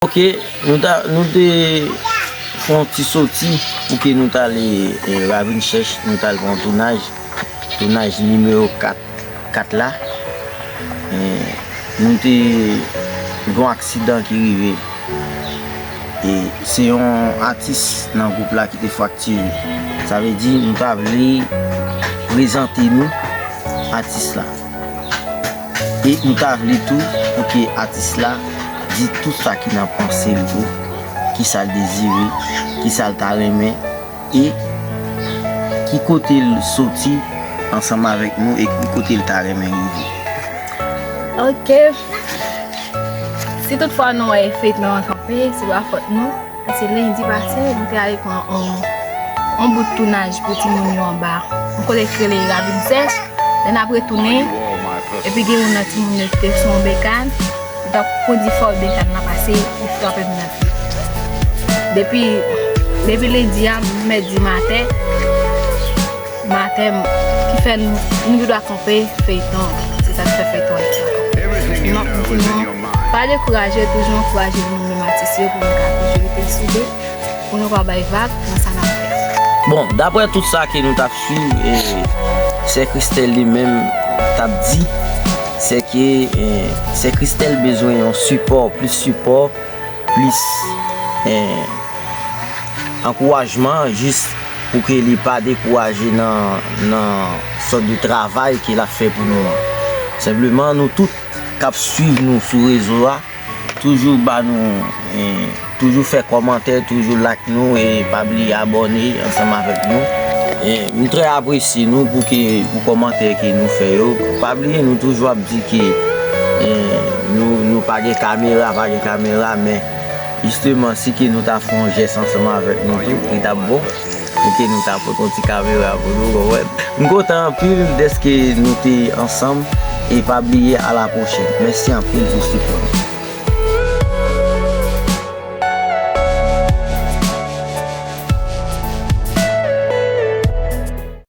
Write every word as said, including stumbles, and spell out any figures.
Ok, nou ta, nou te fè yon ti soti pou ke nou t ale, eh, Ravin Chèch, nou t al pran yon tounaj, tounaj nimewo kat, kat la. Eh, nou te gen yon aksidan ki rive. E se yon atis nan gwoup la ki te fwaktire. Sa vle di, nou ta vle prezante nou atis la. E nou ta vle tou pou ke atis la di tout sa ki nan panse l tou, ki sa l dezire, ki sa l ta renmen, e ki kote l soti ansanm avèk nou, e ki kote l ta renmen rive. Ok. Si toutfwa nou wè feyton an kanpe, se pa fòt nou. Paske lendi pase, nou te ale pran on, on bout tounaj pou timoun yo anba. On kote k rele Ravin Sèch. Lè n ap retounen, epi gen youn nan timoun yo ki te sou on bekàn, li t ap kondi fò bekàn nan pase, li frape m nan pye. Depi, depi lendi a, mèdi maten, maten, ki fè nou, nou gendwa kanpe feyton an. Se sa k fè feyton an gendwa kanpe. Sinon, m di nou, pa dekouraje, toujou ankouraje nou menm atis yo pou nou ka toujou rete soude, pou nou pa bay vag nan sa n ap fè. Bon, daprè tout sa ke nou t ap swiv, e, Sè Christelle li menm t ap di, se ke, e, Sè Christelle bezwen yon sipò, plis sipò, plis, e, ankourajman, jis pou ke li pa dekouraje nan, nan sòt de travay ke l ap fè pou nou an. Senpleman, nou tout k ap swiv nou sou rezo a, toujou ba nou, e, toujou fè kòmantè, toujou like nou, e pa bliye abòne ansanm avèk nou. E, m trè apresye nou pou ke, pou kòmantè ke nou fè yo. Pa bliye, nou toujou ap di ke, e, nou, nou pa gen kamera, pa gen kamera, men jisteman, si ke nou ta fè yon jès ansanm avèk nou tou, li t ap bon pou ke nou ta pote yon ti kamera pou nou, w konprann. M kontan anpil dèske nou te ansanm, e pa bliye, a la pwochèn. Mèsi anpil pou sipò nou.